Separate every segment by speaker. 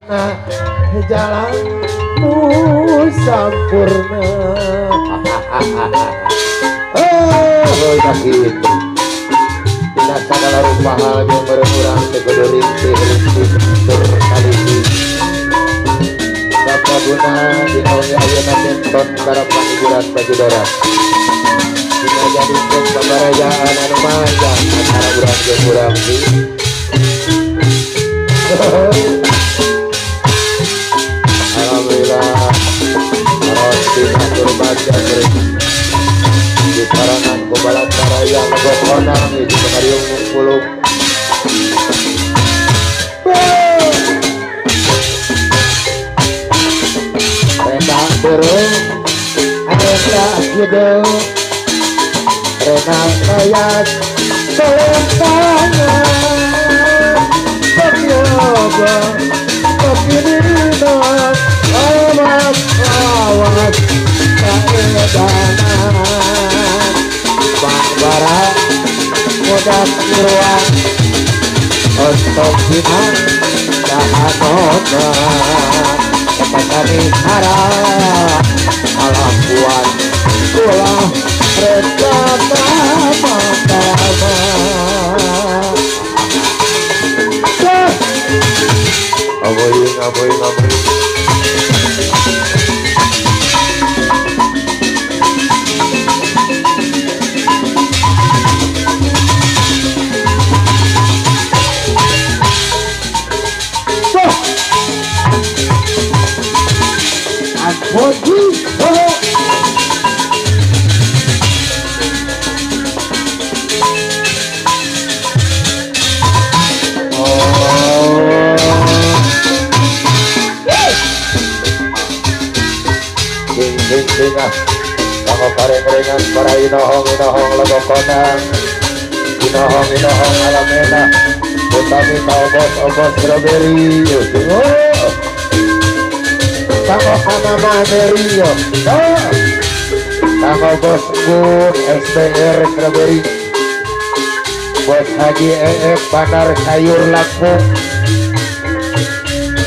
Speaker 1: Jalanmu sampurna. Oh, gitu. Tidak segala rupa hal yang berkurang teu rintih-rintih tur kalisi. Sabaguna dina wengi ayeuna nonton karapan hiburan Bajidoran. Dina jadikeun pabarayaan anu manjang antara urang jeung urang sih. Alhamdulillah roti matur baca di karangan kubalat karaya legok konang di Pengariung Pulung. Renang burung renang hidung renang kayak selentangan Tokyoba Tokinina awas awas kaedanan Bangbara mudah ruang untuk dina dahanona kepatani harap alakuan ulah rencana pertama. Aboying aboying aboying. Kanggo kareng-rengan para inohong-inohong legok konang inohong-inohong alamena utami kaobos-obos strawberry kanggo kanama Merio kanggo bos Gun SPR strawberry bos Haji EF Bandar Sayur Lampung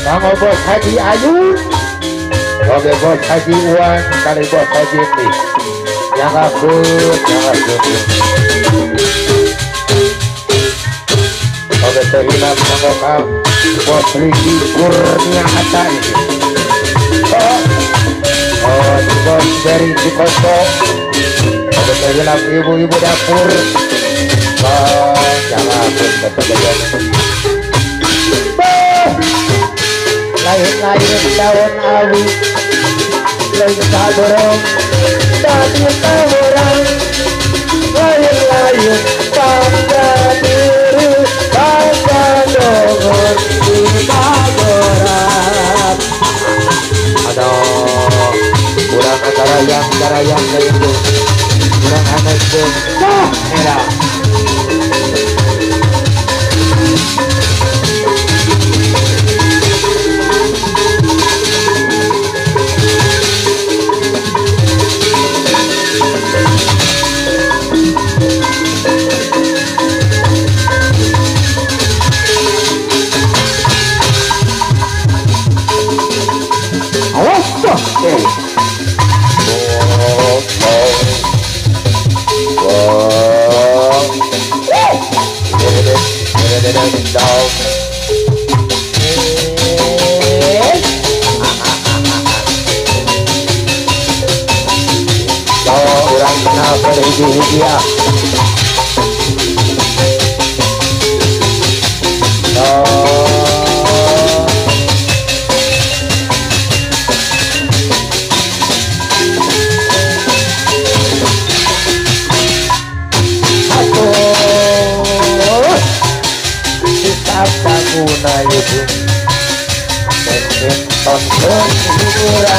Speaker 1: kanggo bos Haji Ayu oke bos Haji Uwan kali bos Haji Eti yang aku oke terhilap kanggo bos Riki Kurnia Hatta ini oh bos dari Cikopo oke terhilap ibu-ibu dapur oh jangan lain-lain daun awi lain saborong tadi tawarang lain-lain bangga diri bangga dongon di bagoran. Aduh kurang antara yang itu kurang anak itu merah. Guna itu tonton hiburan.